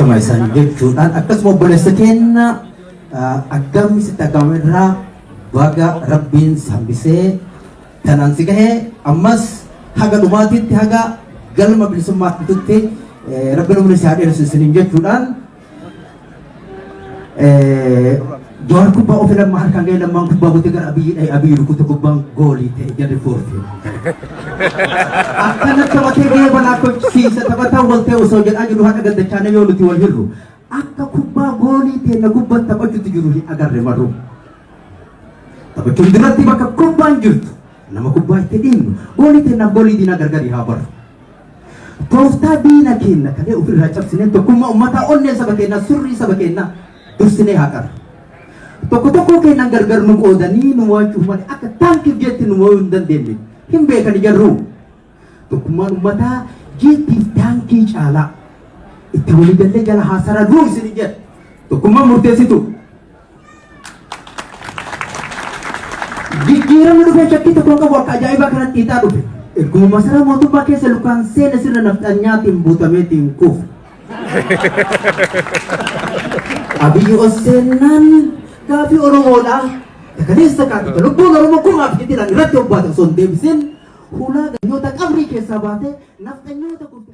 Galatoomaa isaan jechuudhaan akkasuma obboleessa keenya aggaammi sitti aggaamame irraa baga rabbiin si hambisee tanaan si gahee ammas haga dhumaatitti haga galma bilisummaatti tutti rabbiin umrii si haa dheeressu isiniin jechuudhaan Jawaar kubbaa ofi lammaa harkaan ga'e lammaan kubbaa butee gara Abiyyi dhahe Abiyyi rukute kubbaan goolii ta'e jarri foorfee. Akkana taphatee gahee balaa kolchisiisa taphataa wal ta'e osoo jedhaa jiru haadha gaddachaanee yoo nuti wal hirru akka kubbaa goolii teenna gubbatti taphachuutti jiru hin agarre marru. Taphachuun duratti bakka kubbaan jirtu nama kubbaa itti dhiibnu goolii teennaaf goolii diinaa gargari haa barru. Tooftaa diina keenna kalee ofirraa cabsinee tokkummaa ummataa onnee saba keennaa surrii saba keennaa dursinee haa qarru. Tokko tokkoo keennaan gargar nu qoodanii nu mo'achuuf malee akka taankiif jeetti nu mo'uu hin dandeenye hin beekani jarruu. Tokkummaan ummataa jeettiif taankii caalaa itti waliigallee jala haa sararruu isin jedha. Tokkummaan murteessitu. Jijjiiramni dhufee shakkii tokko hin qabu akka ajaa'ibaa kanatti hiixaa dhufe. Erguma masaraa mootummaa keessa lukaan seena sirna nafxanyaatiin buutameetiin kufe. Abiyyi ol seennaan gaafii Oromoodhaa takaleessa kaate ta lubbuun Oromoo kumaaf kitilaan irratti obbaate osoo hin deebisin hulaa ganyoota qabrii keessaa baatee nafxanyoota gurte.